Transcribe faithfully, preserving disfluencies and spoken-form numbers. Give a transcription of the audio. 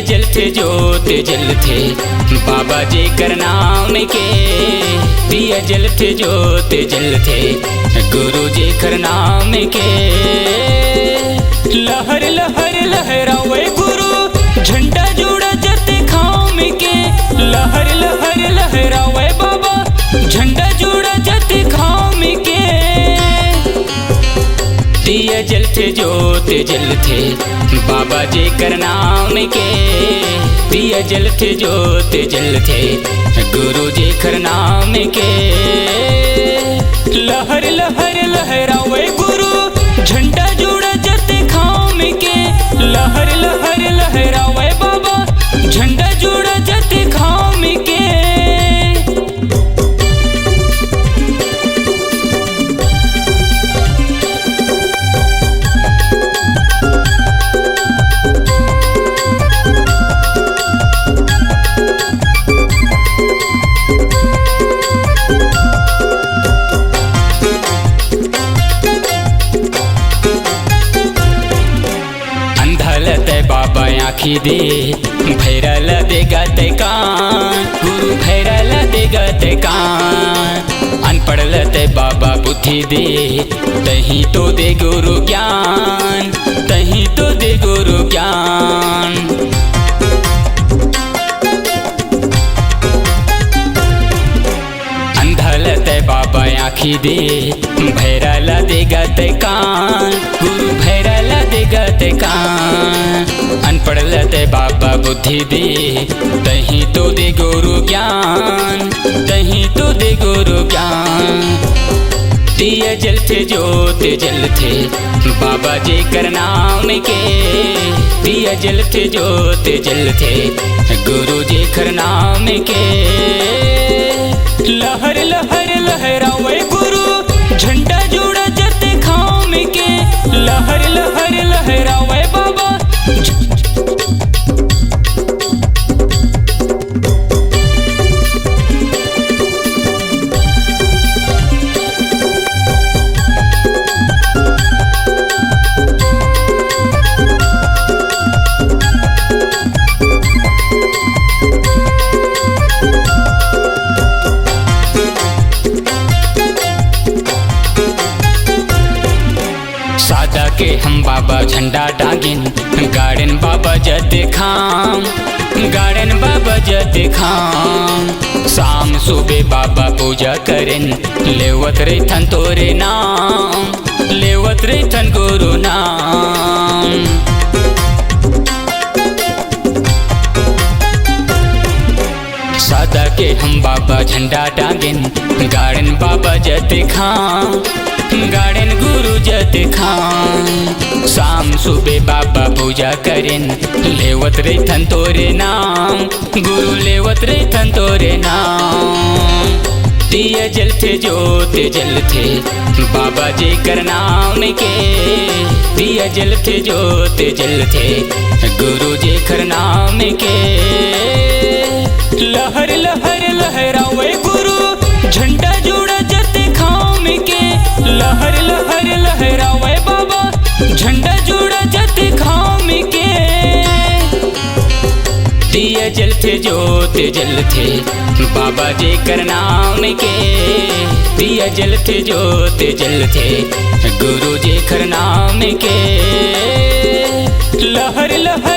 जलथे जोत जलथे बाबा जेकर नाम के, दिया जलथे जोत जलथे गुरु जेकर नाम के। लहर लहर लहरावे गुरु, झंडा जुड़ा जते खाम के। लहर लहर लहरावे बाबा, झंडा जुड़ा जते खाम के। दिया जलथे जोत जलथे बाबा जेकर नाम के, दिया जलथे जोत जलथे गुरु जेकर नाम के। लहर लहर लहरावे गुरु, झंडा जुड़ा जते खाम के। लहर लहर लहरावे बाबा, झंडा जुड़ा जते खाम के। अंधा ल तै बाबा आँखी दे, भैरा ल दे गा तै कान, गुरु भैरा ल दे गा तै कान। अनपढ़ ल तै बाबा बुद्धि दे, तहीं तो दे गुरु ज्ञान, तहीं तो दे गुरु ज्ञान। अंधा ल तै बाबा आँखी दे, भैरा ल दे गा तै कान, गुरु भैरा ल दे गा तै कान। अनपढ़ ल तै बाबा बुद्धि दे, तहीं तो दे गुरु ज्ञान, तहीं तो दे गुरु ज्ञान। दिया जलथे जोत जलथे बाबा जेकर नाम के, दिया जलथे जोत जलथे गुरु जेकर नाम के। लहर लहर लहरावे गुरु, झंडा जुड़ा जते खाम के। लहर लहर लहरावे बाबा। सादा के हम बाबा झंडा टांगिन, गाड़न बाबा जते खाम, गाड़न बाबा जते खाम। शाम सुबह बाबा पूजा करेन, लेवत रहिथन तोरे नाम, लेवत रहिथन गुरु नाम। सादा के हम बाबा झंडा टांगेन, गाड़ेन बाबा जते खाम, गाड़ेन गुरु जते खाम। शाम सुबह बाबा पूजा करेन, लेवत रहिथन तोरे नाम, गुरु लेवत रहिथन तोरे नाम। दिया जलथे जोत जलथे बाबा जेकर नाम के, दिया जलथे जोत जलथे गुरु जेकर नाम के। लहर लहर लहरावे गुरु, झंडा जुड़ा जते खाम के। लहर लहर लहरावे बाबा, झंडा जुड़ा जते खाम के। दिया जलथे जोत जलथे बाबा जेकर नाम के, दिया जलथे जोत जलथे गुरु जेकर नाम के। लहर लहर